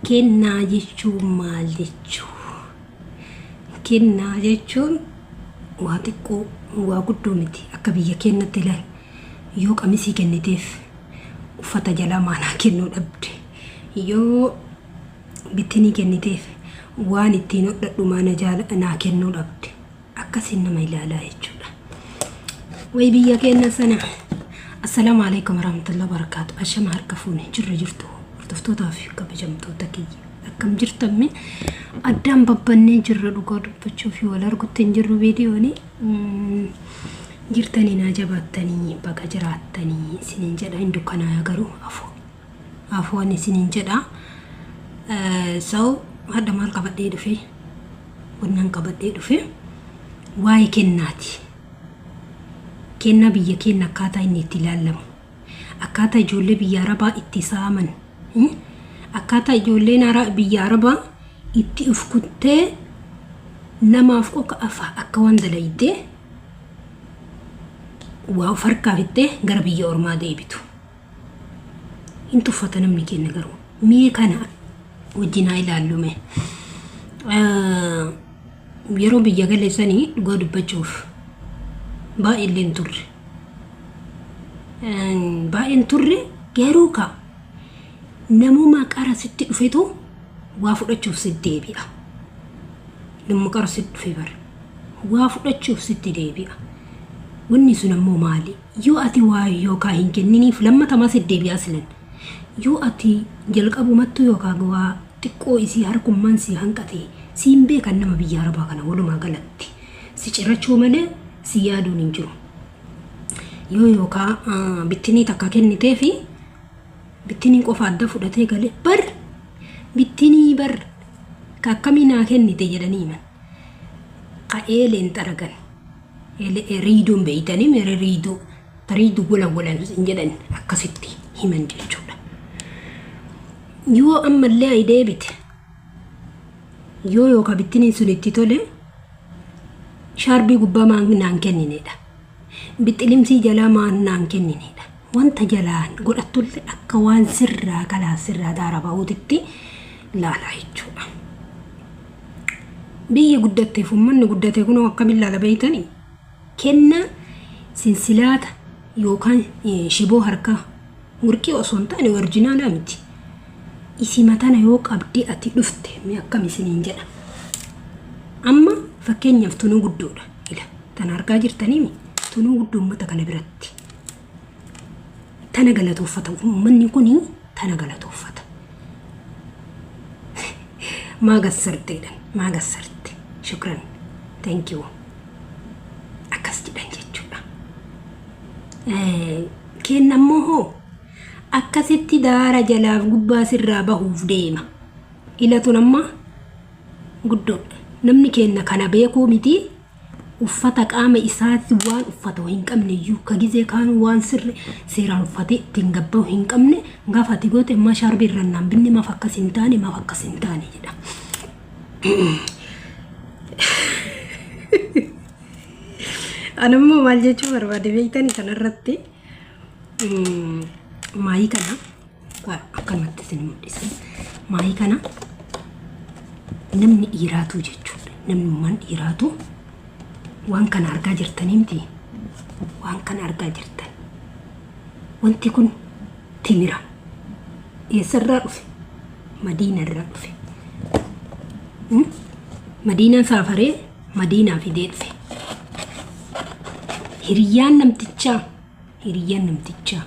Kennaa jechuun maal jechuu? Kennaa jechuun waa xiqqoo waa guddoo miti akka biyya keenyatti ilaali. Yoo qamisii kenniteef uffata jalaa maanaa kennuu dhabde. Yoo bittinii kenniteef waan ittiin hodhadhu maana jaala naa kennuu dhabde. Akkasiin nama ilaalaa jechuudha. Way biyya keenya sana. Assalaamu alaikum warahmatullahi wabarakatuh. Ashama harka fuune jirra jirtu hordoftootaa fi kabajamtoota kiyya. Akkam jirtan mee addaan babbannee jirra dhugaa dubbachuu fi wal argutti hin jirru viidiyooni. Jirtanii naa jabaattanii baga jiraattanii isiniin jedha hin dukkanaayaa garuu afoo. Afuwan isiniin jedha. So hadha maal qabadhee dhufe? Wannan qabadhee dhufe waa'ee kennaati. Kennaa biyya keenya akkaataa inni itti ilaalamu. Akkaataa ijoollee biyya Arabaa itti saaman. Akkaataa ijoolleen biyya Arabaa itti uf kuttee namaaf qofa akka waan dalaydee waa of harkaa fixxee gara biyya ormaa deebitu. Hin tuffata namni keenya garuu. Mee kana wajjin haa ilaallu mee. Yeroo biyya gale sanii dhugaa dubbachuuf baay'ee illee hin turre. Baay'ee hin turre garuu ka namuma qara sitti dhufetu waa fudhachuuf sitti deebi'a. Namuma qara sitti dhufe bara. Waa fudhachuuf sitti deebi'a. Wanni sun ammoo maali? Yoo ati waa yookaa hin kenniniif lammatamaa sitti deebi'aa silan. Yoo ati jalqabumattuu yookaa waa xiqqoo isii harkummaan si hanqate siin beekan nama biyya arabaa kana walumaa galatti. Si cirachuu malee si yaaduun hin jiru. Yoo yookaa bittinii takka kenniteefi bittinii qofa adda fudhatee galee bar bittinii bar ka akkamii naa kennite jedhanii himan. Ka eeleen xaragan. Riiduun beeytanii mere riiduu riiduu walawwalan hin jedhan akkasitti himan jechuudha. Yoo ammallee ayi deebite yoo yookaan bittiniin sun itti tole shaarbii gubbaa maan naan kenninedha. Bixxilimsii jalaa maan naan kenninedha. Wanta jalaan godhattullee akka waan sirraa kalaa sirraa daara ba'uutitti laalaa jechuudha. Biyyi guddatteef uummanni guddate kunoo akkamiin ilaala beeytanii? Kennaa sinsilaata yookaan shiboo harkaa warqii osoo hin taane orjinaalaa miti. Isima tana yoo qabdee ati dhufte mee akkam isiniin jedha. Amma fakkeenyaaf tunuu guddoodha. Ila tana argaa jirtaniimi tunuu guddoo uummata kana biratti. Tana galatoofata uummanni kuni tana galatooffata. Maa gassarteedhan maa gassarte shukran thank you akkas jedhan jechuudha. Kenna immoo hoo akkasitti daara jalaaf gubbaa sirraa bahuuf deema. Ilatun amma guddoodha. Namni kenna kana beekuu miti uffata qaama isaatti waan uffatu hin qabne iyyuu ka gizee kaanuu waan sirri seeraan uffatee ittiin gabbahu hin qabne gaafa ati goote ammaa shaarbii irraan naan binne maaf akkas hin taane maaf akkas hin taane jedha. Anammoo maal jechuu barbaade beektani kanarratti maayii kana akkanumatti isin mul'isa. Maayii kana namni dhiiraatu jechuudha. Namnummaan dhiiraatu waan kana argaa jirtanii miti. Waan kana argaa jirtan. Wanti kun timira. Eessarraa dhufe? Madiina irraa dhufe. Madiinaan saafaree Madiinaa fidee dhufe. Hiriyyaan namtichaa Hiriyyaan namtichaa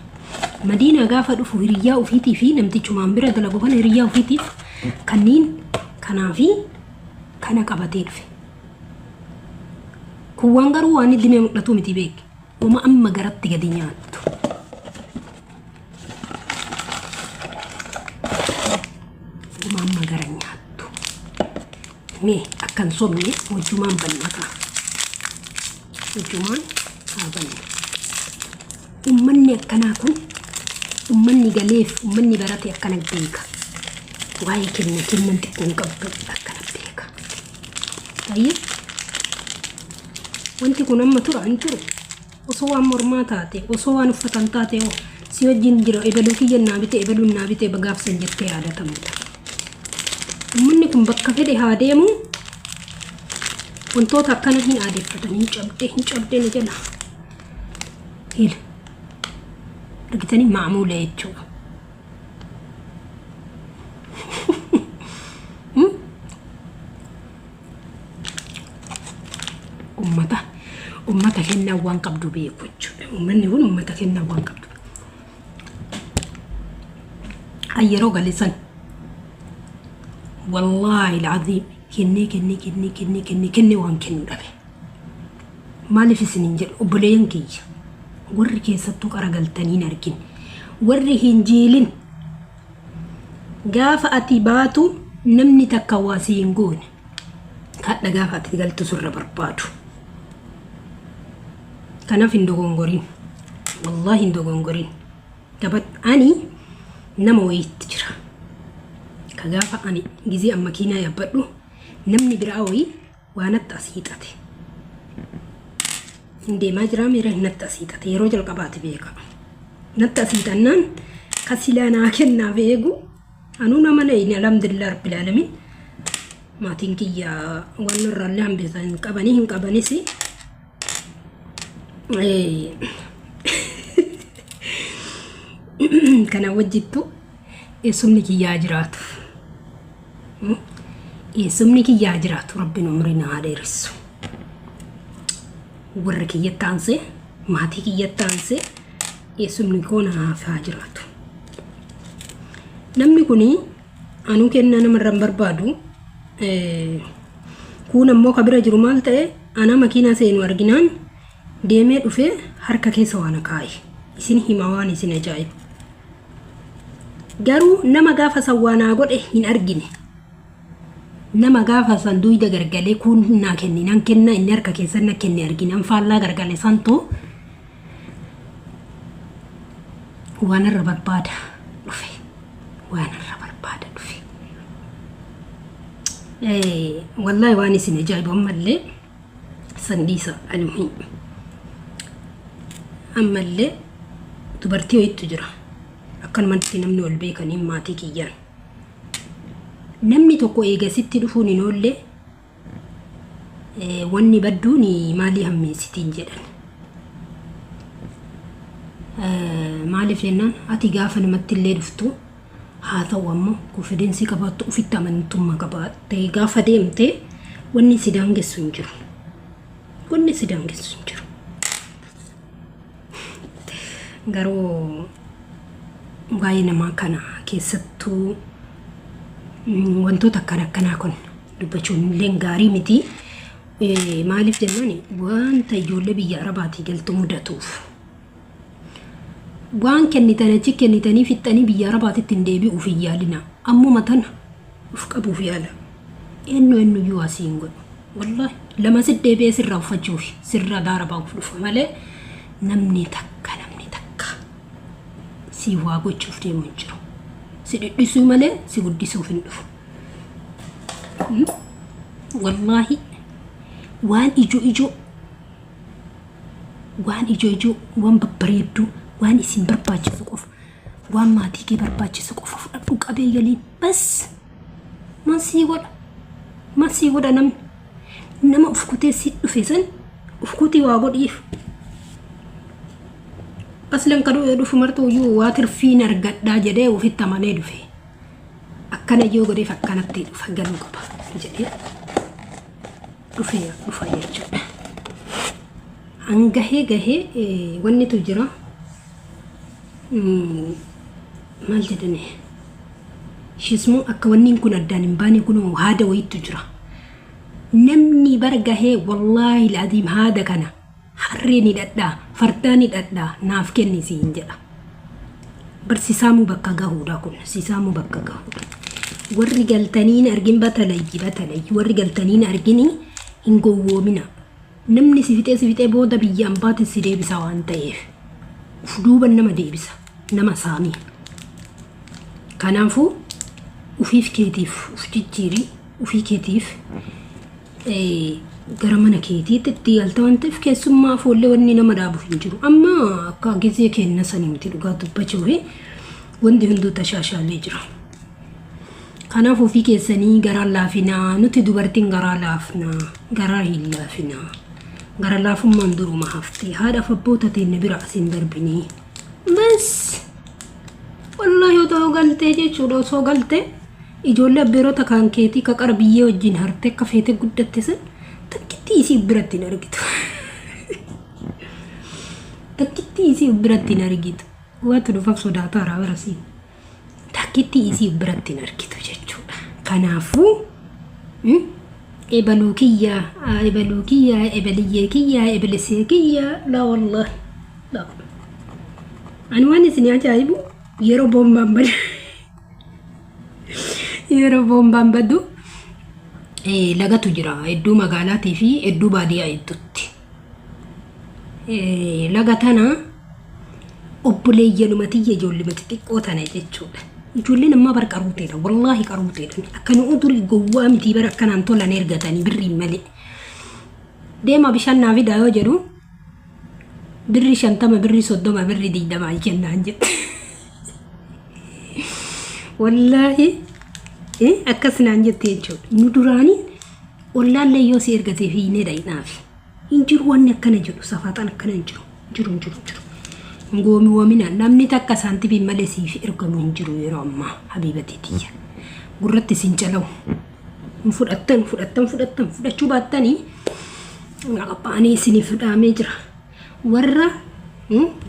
Madiinaa gaafa dhufu hiriyyaa ofiitii fi namtichumaan bira dalagu kana hiriyyaa ofiitiif kanniin kanaa fi kana qabatee dhufe. Kun waan garuu waan iddimee mul'atu miti beek. Wama amma garatti gadi nyaattu. Wama amma gara nyaattu. Mee akkan sobne wajjumaan banna kaa. Wajjumaan haa bannu. Ummanni akkanaa kun ummanni galeef ummanni barate akkana beeka. Waa'ee kenna kennan xiqqoo hin qabdu akkana beeka. Tayyee wanti kun amma tura hin turu. Osoo waan mormaa taate osoo waan uffatan taate hoo si wajjin jira ebaluu kiyya naa bite ebaluun naa bite gaafsan jettee yaadatamta. kun bakka fedhe haa deemu wantoota akkana hin aadeffatan hin cabdee hin cabdee na jala. Hila. Argitanii maamuula jechuudha. Ummata ummata kennaa waan qabdu beeku jechuudha. Ummanni kun ummata kennaa waan qabdu. An yeroo gale san wallaahi alcaziim kennee kennee kennee kennee kennee kennee waan kennu dhabe. Maaliif isiniin jedhu obboleeyyan kiyya warri keessattuu qara galtanii hin argin warri hin jiilin gaafa ati baatu namni takka waa si hin goone hadha gaafa ati galtu sirra barbaadu. Kanaaf hin dogongorin. Wallaahi hin dogongorin. Gabat ani nama wayiitti jira. Ka gaafa ani gizee amma makiinaa yaabbadhu namni biraa wayii waa natti as hiixate. Hin deemaa jiraa miira natti as hiixate yeroo jalqabaati beeka. Natti as hiixannaan ka silaa naa kennaaf eegu anuu nama na hin alhamdulillah rabbil alamin maatiin kiyya waan irraallee hambisan hin qabanii hin qabanis. Kana wajjittu eessumni kiyyaa jiraatu. Eessumni kiyyaa jiraatu rabbiin umrii na haa dheeressu. Warra kiyyatti aansee maatii kiyyatti aansee eessumni koo naaf haa jiraatu. Namni kuni anuu kennaa namarra hin barbaadu. Kuun ammoo ka bira jiru maal ta'e anaa makiinaa seenu arginaan deemee dhufee harka keessa waan kaa'e. Isin hima waan isin ajaa'ibu. Garuu nama gaafa san waa naa godhe hin argine. Nama gaafa san duyda gargalee kuun naa kenni nan kenna inni harka keessa na kenne arginaan faallaa gargale santu waan irra barbaada dhufe. Waan irra barbaada dhufe. Wallaahi waan isin ajaa'ibu ammallee san dhiisa almuhim. Ammallee dubartii wayiitu jira. Akkanumatti namni wal beekaniin maatii kiyyaan. Namni tokko eega sitti dhufuun hin oolle wanni badduun maalii hammeessitiin jedhan. Maaliif jennaan ati gaafa namatti illee dhuftu haa ta'u ammoo confidence qabaattu ofitti amantummaa qabaattee gaafa deemte wanni si daangessu hin jiru. Wanni si daangessu hin jiru. Garuu waa'ee namaa kana keessattuu wantoota akkana akkanaa kun dubbachuun illee gaarii miti. Maaliif jennaan wanta ijoollee biyya Arabaatii galtu mudatuuf. Waan kennitan achi kennitanii fixxanii biyya Arabaatitti hin deebi'uuf hin yaalina. Ammuma tana uf qabuuf yaala. Eenyu eenyuyyuu asii hin godhu. Wallaahi lama si deebi'ee sirraa uffachuuf sirraa daara bahuuf dhufa malee namni takka namni takka si waa gochuuf deemu hin jiru. Si dhidhisuu malee si guddisuuf hin dhufu. Wallaahi waan ijoo ijoo waan ijoo ijoo waan babbareedduu waan isin barbaachisu qofa waan maatii kee barbaachisu qofa fudhadhu qabee galiin bas maal sii godha maal sii godha namni nama uf kutee si dhufe san uf kutii waa godhiif aslan ka dhufu martuu iyyuu waa tirfiin argadhaa jedhee ofitti amanee dhufe akkana yoo godheef akkanatti dhufa galuu qaba jedhee dhufee dhufa jechuudha. Hangahee gahee wannitu jira. Maal jedhani? Shismoo akka wanni kun addaan hin baane kun haada wayiitu jira. Namni bar gahee wallaahi laaziim haada kana harree ni dhadhaa fardaa ni dhadhaa naaf kenni siin jedha. Bar sisaamuu bakka gahuudha kun sisaamuu bakka gahuudha. Warri galtaniin argin batalayyi batalayyi warri galtaniin argini hin gowwoomina. Namni si fixee si fixee booda biyya ambaatiin si deebisa waan ta'eef. Uf duuban nama deebisa nama saamii. Kanaafuu ufiif keetiif uf jijjiirii ufii keetiif gara mana keetiitti itti galta waan ta'eef keessummaa foollee wanni nama dhaabu hin jiru. Amma akka gizee kenna sanii miti dhugaa dubbachuu fi wanti hunduu tashaashaalee jira. Kanaaf ofii keessanii garaa laafinaa nuti dubartiin garaa laafnaa garaa hin laafinaa. Gara laafummaan duruma hafte haadhaaf abboota teenne bira as hin darbinii. Bas wallaahi otoo galtee jechuudha osoo galtee ijoollee abbeerota kan keetii ka qara biyyee wajjin hartee akka feete guddatte san takkittii isii biratti hin argitu. Takkittii isii biratti hin argitu. Waatu dhufaaf sodaataara barasii. Takkittii isii biratti hin argitu jechuudha. Kanaafuu ebaluu kiyya ebaluu kiyya ebaliyyee kiyya ebalesee kiyya laa wallaahi. Laa. Ani waan isin ajaa'ibu yeroo boombaan badu yeroo boombaan badu lagatu jira hedduu magaalaatii fi hedduu baadiyyaa hedduutti. Laga tana obboleeyyanuma tiyya ijoolluma xixiqqoo tana jechuudha. Ijoolleen ammaa bar qaruuteedha. Wallaahi qaruuteedha. Akka nu durii gowwaa mitii bara akkanaan tolan ergatanii birriin malee. Deema bishaan naa fidaa yoo jedhu birri 50 birri 30 birri 20 kennaan jedhe. Wallaahi akkas naan jette jechuudha. Nu duraanii ollaallee yoo si ergatee fiiynee dhayinaafi. Hin jiru wanni akkana jedhu safaaxaan akkana hin jiru. Jiru hin jiru hin jiru. Hin goomiwamina namni takka saantibiin malee siif ergamu hin jiru yeroo ammaa habiibatii tiyya. Gurratti isin calawu. Hin fudhattan fudhattan fudhattan fudhachuu baattanii qophaa'anii isiniif dhaamee jira. Warra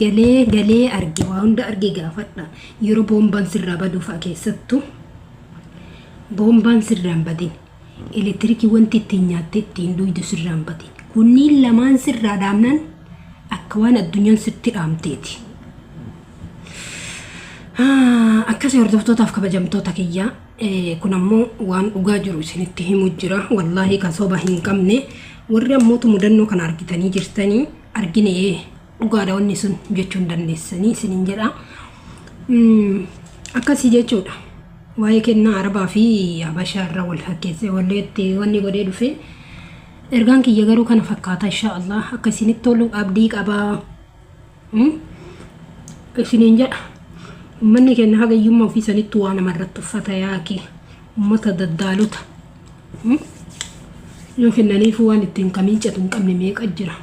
galee galee arge waa hunda arge gaafadha. Yeroo boombaan sirraa baduu fa'a keessattuu boombaan sirraa hin badin. Elektirikii wanti ittiin nyaattee ittiin dhuydu sirraa hin badin. Kunniin lamaan sirraa dhaamnaan akka waan addunyaan sitti dhaamteeti. Akkasii hordoftootaaf kabajamtoota kiyyaa kun ammoo waan dhugaa jiru isinitti himu jira. Wallaahi kan soba hin qabne warri ammootu mudannoo kana argitanii jirtanii argine dhugaadha wanni sun jechuu hin dandeessanii isiniin jedha. Akkasii jechuudha. Waa'ee kennaa Arabaa fi Habashaa irraa wal fakkeessee walleetti wanni godhee dhufe. Ergaan kiyya garuu kana fakkaata insha Allah akka isinitti tolu abdii qabaa. Isiniin jedha. Uummanni keenya haga hiyyummaa ofii sanitti waa namarratti uffata yaaki. Uummata daddaalota. Yoo kennaniifuu waan ittiin kamiicatu hin qabne meeqa jira.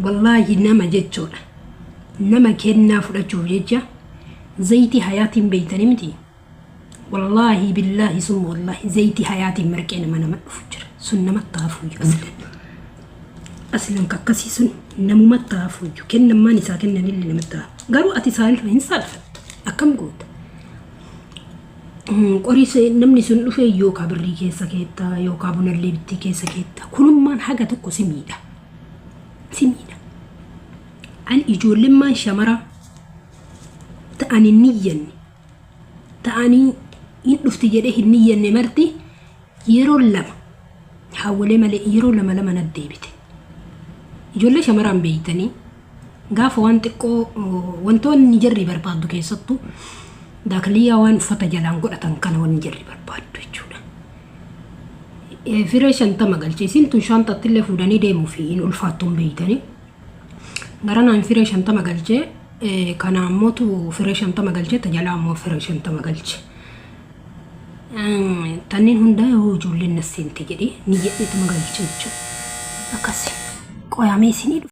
Wallaahi nama jechuudha. Nama kennaa fudhachuuf jecha zayitii hayaatiin beeytanii miti. Wallaahi billaahi summa wallaahi zayitii hayaatiin marqee nama nama dhufu jira. Sun namatti hafuuyyu aslan. Aslan kakkasii sun namumatti hafuuyyu. Kennammaan isaa kennanillee namatti hafu. Garuu ati saalfa hin saalfattu. Akkam goota? Qorii namni sun dhufee yookaa birrii keessa keetta yookaa bunallee bittii keessa keetta. Kunummaan haga tokko si miidha. Si miidha. An ijoollemmaan shamara ta'an hin niyyanne ta'anii hin dhufti jedhee hin niyyanne marti yeroo lama haawwalee malee yeroo lama lama natti deebite. Ijoollee shamaraan beeytanii gaafa waan xiqqoo wantoonni jarri barbaaddu keessattuu daakliyaa waan uffata jalaan godhatan kana wanni jarri barbaaddu jechuudha. Firee 50 galche isin tun shaanxatti illee fuudhanii deemuuf hin ulfaattuun beeytanii. Garanaan firee 50 galchee kana ammootu firee 50 galchee tajalaa ammoo firee 50 galche. Tanniin hundaa yoo ijoolleen na seente jedhee ni jedheetuma galche jechuudha. Akkas qoyamee isinii dhufa.